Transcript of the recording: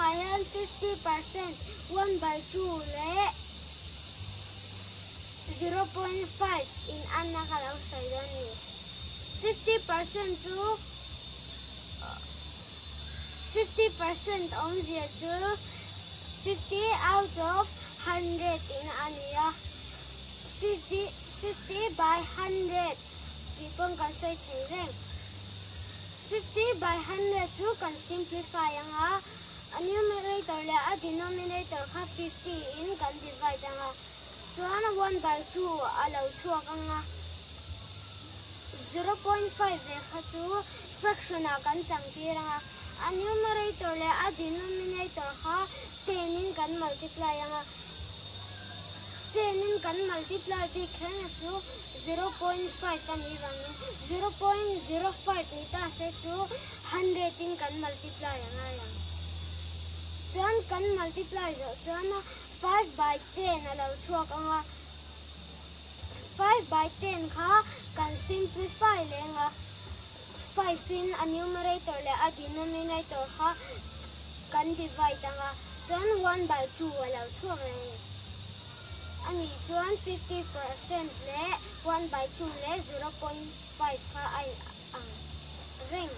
ah hian 50%, 1/2 leh 0.5 in anna ka lo sawi dawn a ni. 50% chu 50% awmzia chu 50 out of 100 in a ni a, 50 by 100 tih pawn kan sawi thei reng. 50 by 100 chu kan simplify ang a, a numerator leh a denominator kha 50 in kan divide ang a, chuan 1/2 a lo chhuak ang a, 0.5 ve kha chu fraction ah kan chang tir ang a, a numerator leh a denominator kha 10 in kan multiply ang a, 10 in kan multiply bik kher na chu 0.5 a nih vangin 0.05 ni ta se chu 100 in kan multiply a ngai ang. Chuan kan multiply zawh chuan 5 by 10 a lo chhuak ang a, 5 by 10 kha kan simplify leng a, 5 in a numerator leh a denominator kha kan divide ang a, chuan 1 by 2 a lo chhuak reng a ni. A nih chuan 50% leh 1 by 2 leh 0.5 kha a in ang reng.